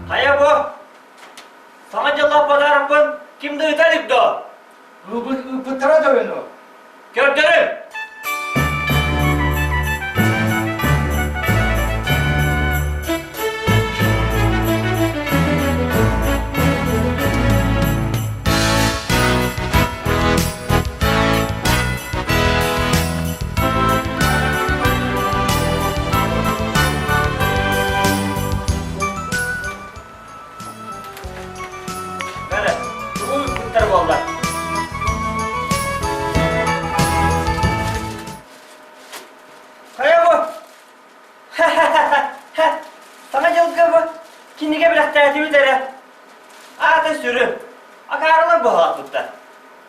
Хайа бу? Саҥа дьыллаах подарокпын ким да ыыта илик дуо? Ыыппыттара да Көрдөрүҥ! Бэрэ, тугу ыыппыттар буолла? Хайа бу? Ха-ха-ха! Саҥа дьылга бу кинигэ бэлэхтээтибит эрэ. Аата сүрүн. Акаарылар быһалаппыттар.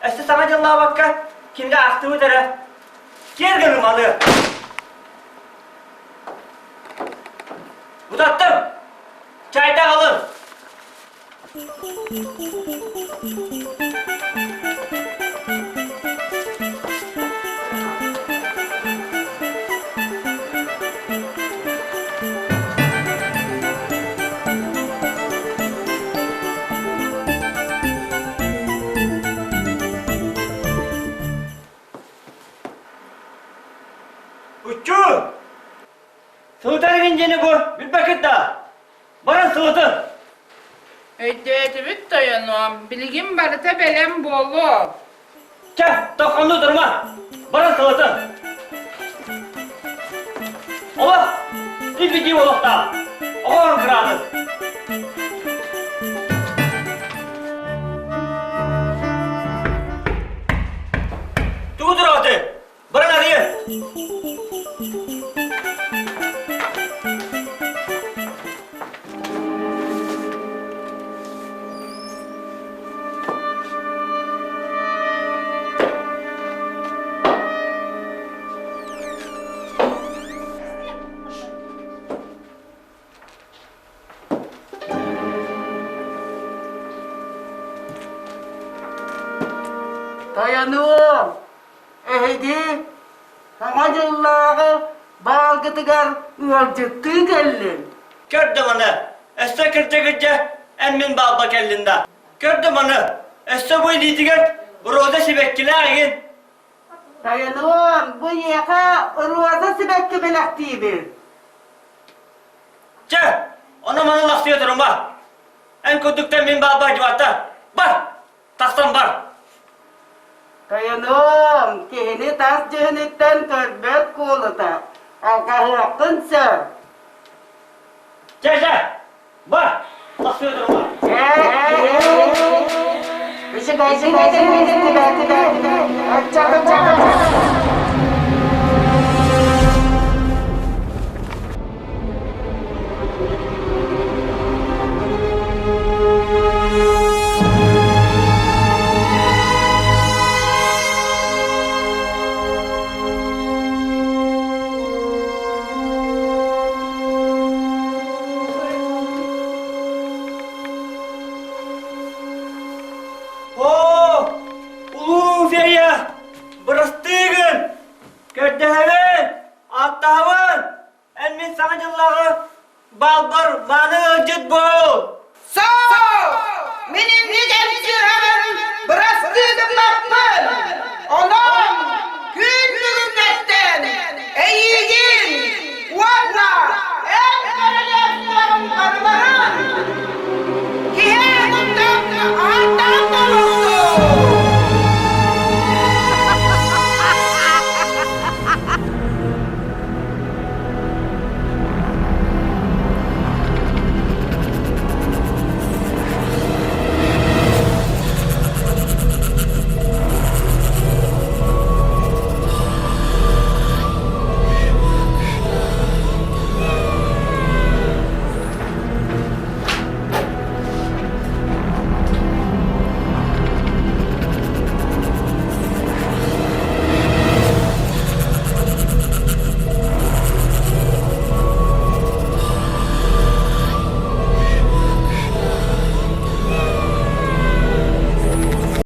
Өссө саҥа дьыллаабакка кинигэ аахтыбыт эрэ. Киэр гынымалы! Утаттым! Чайда аҕалын! Уччуу! Сылытар игин диэни бу билбэккит да? Баран сылытын! Өйдөөтүбүт тойонуом, билигин барыта бэлэм буолуо. Чэ, тоххонну турума! Баран сылытын! Олох! Иппитии олохтоох! Оҕоҕун кыраатын! Тугу тураҕытый? Баран арыйын! Тойонуом, Эһиги Саҥа дьыллааҕы баалгытыгар ыалдьыттыы кэллин. Көрдө маны, өссө кырдьа-кырдьа эн мин баалба кэллин да. Көрдө маны, өссө бу илиитигэр роза сибэккилээх игин. Тойонуом, бу эйиэхэ роза сибэкки бэлэхтиибин. Чэ, ону маны лахсыйа турума. Эн курдуктан мин баалба дьыбатта. Бар! Тахсан бар! Тойонуом, киһини тас дьүһүнүттэн көрбөт куолута, алҕаһыаххын сөп. Чэ, чэ, бар! Тахсыа турума! Оо, улуу фея, бырастыы гын! Көрдөһөбүн, ааттаһабын! Эн мин саҥа дьыллааҕы Балбар мааны ыалдьыт буол! Соо! Мин инник эмсиэхэбин бырастыы гыммаппын! Онон күн бүгүҥҥэттэн эйиигин!